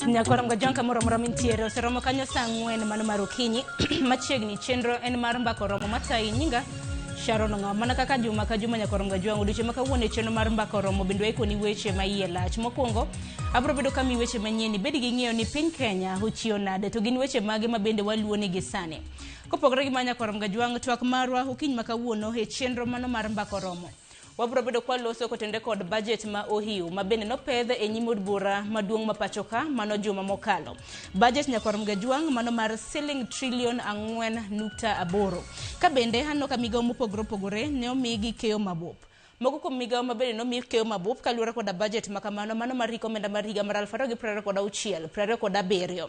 Nyakwar Mgajwang' kamoro amora mintiere oseromo kanyo saa 4 mano mar okinyi. Machiegni chenro en mar mbako romo matayi. Nyinga Sharon Ong'awo. Mana kaka juma ka juma, nyakwar Mgajwang', odiochieng' ma kawuono e chenro mar mbako romo bende waikoni weche ma iye lach. Mokwongo abiro bedo kamiyi weche manyien, ibed gi ng'eyo ni piny Kenya ochiewo nade, to gin weche mage ma bende waluwo ni gi sani. Kopogore gi ma, nyakwar Mgajwang', twak marwa okinyi ma kawuono e chenro mano mar mbako romo, wabiro bedo kwaloso kotenore kod budget ma ohiu ma bende nopedh e nyim od bura maduong' ma pacho ka mano juma mokalo. Budget, nyakwar Mgajwang', mano mar siling trilion 4.8. Ka bende aneno ka migawo mopogore opogore ne omigi keyo mabup. Moko kuom migawo ma bende nomi keyo mabup kaluwore koda budget ma kamano mano mar hik omenda mar higa mar 2026 27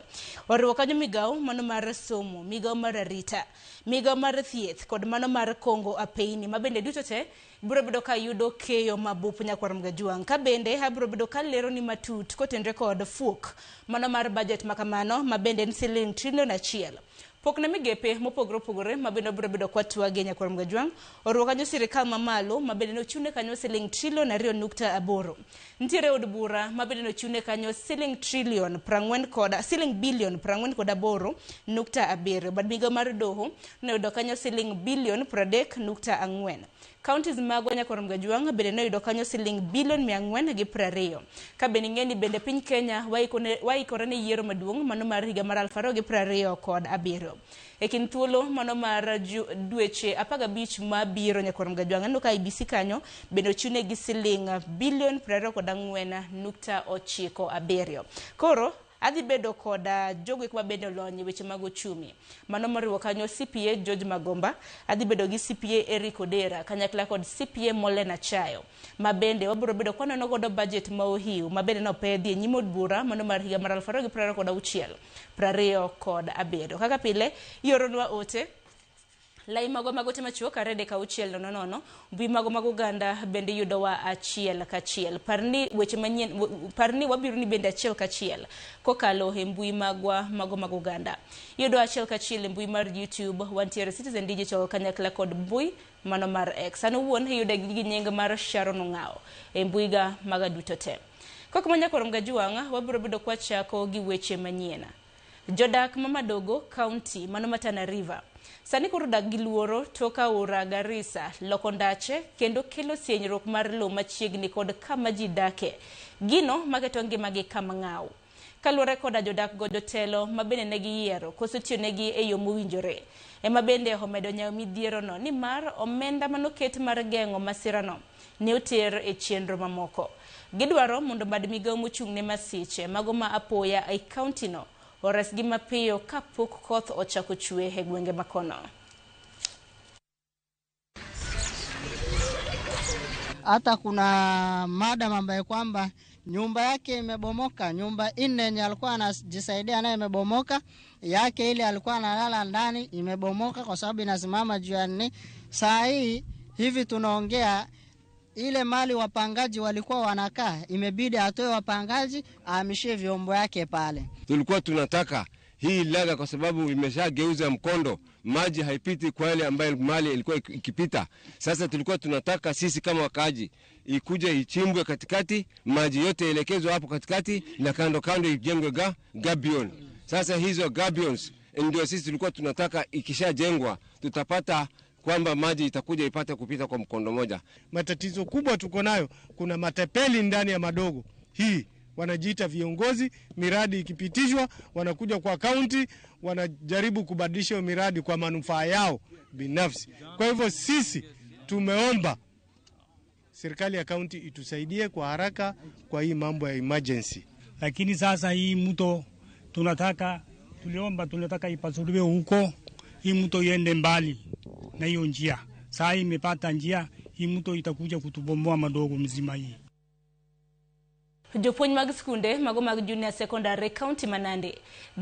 oriwo kanyo migawo mano mar somo, migawo mar arita, migawo mar thieth kod mano mar kongo apeyni, ma bende duto te biro bedo ka yudo keyo mabup, nyakwar Mgajwang'. Ka bende abiro bedo ka lero ni matut kotenore kod fuok mano mar budget ma kamano ma bende en siling trilion 1. Pok ne migepe mopogore opogore ma bende wabiro bedo kwatwage, nyakwar Mgajwang', oriwo kanyo sirikal mamalo ma bende nochiwne kanyo siling trilion 2.8. Nitiere od bura ma bende nochiwne kanyo siling trilion 40 kod siling bilion 48.7. Bad migawo mar doho noyudo kanyo siling bilion 30.4. Counties magwa, nyakwar Mgajwang', bende noyudo kanyo siling bilion 420. Ka bende ing'e ni bende piny Kenya waikore ne yiero maduong' mano mar higa mar 2027. E kind thuolo mano mar dweche 15 mabiro, nyakwar Mgajwang', aneno ka IEBC kanyo bende ochiwnegi siling bilion 24.97. Koro adhi bedo kod jogo eko mabende olony e weche mag ochumi. Mano moriwo kanyo CPA George Magomba, adhi bedo gi CPA Eric Odera kanyakla kod CPA Molen Achayo. Ma bende wabiro bedo kwanono godo budget ma ohiu ma bende nopedhi e nyim od bura mano mar higa mar 2026 27. Kaka pile, ioronwa ote lai magwa mag ote machuok 23600. Mbui magwa mag oganda bende yudowa achiel kachiel. Par ni weche manyien, par ni wabiro ni bende achiel kachiel kokalo e mbui magwa mago mag oganda. Iyudo achiel kachiel e mbui mar YouTube, wantiere Citizen Digital kanyakla kod mbui mano mar X. An owuon iyude gi nying mar Sharon Ong'awo e mbui ga maga duto te. Kok ma nyakwar Mgajwang', wabiro bedo kwachako gi weche manyien. Jodak ma Madogo County mano ma Tana River sani koro dak gi luoro tok aora Garissa loko ndache kendo kelo sienyruok mar lowo machiegni kod kama ji dake. Gino maketo ngimagi kama ng'aw. Kaluwore koda jodak go, jotelo ma bende ne giyiero koso tiyonegi e yo mowinjore ema bende omedo nyayo midhiero no, nimar omenda manoket mar geng'o masirano ne oter e chenro mamoko. Gidwaro mondo bad migawo mochung' ne masiche mago ma apoya e kaunti no oresgi mapiyo kapok koth ochako chwe e gwenge makono. Hata kuna madam ambaye kwamba nyumba yake imebomoka, nyumba nne yenye alikuwa anajisaidia naye imebomoka, yake ile alikuwa analala ndani imebomoka kwa sababu inasimama juu ya nne. Saa hii hivi tunaongea, ile mali wapangaji walikuwa wanakaa, imebidi atoe wapangaji ahamishie vyombo yake pale. Tulikuwa tunataka hii laga kwa sababu imeshageuza mkondo, maji haipiti kwa ile ambayo mali ilikuwa ikipita. Sasa tulikuwa tunataka sisi kama wakaaji ikuje ichimbwe katikati, maji yote elekezwe hapo katikati na kando kando ijengwe gabion. Sasa hizo gabions ndio sisi tulikuwa tunataka, ikishajengwa tutapata kwamba maji itakuja ipate kupita kwa mkondo moja. Matatizo kubwa tuko nayo, kuna matapeli ndani ya Madogo hii wanajiita viongozi. Miradi ikipitishwa wanakuja kwa kaunti, wanajaribu kubadilisha hiyo miradi kwa manufaa yao binafsi. Kwa hivyo sisi tumeomba serikali ya kaunti itusaidie kwa haraka kwa hii mambo ya emergency. Lakini sasa hii mto tunataka, tuliomba, tunataka ipasuliwe huko, hii mto iende mbali na hiyo njia. Saa hii imepata njia, hii mto itakuja kutubomoa Madogo mzima hii. Jopuonj mag skunde mago mag junior secondary county ma Nandi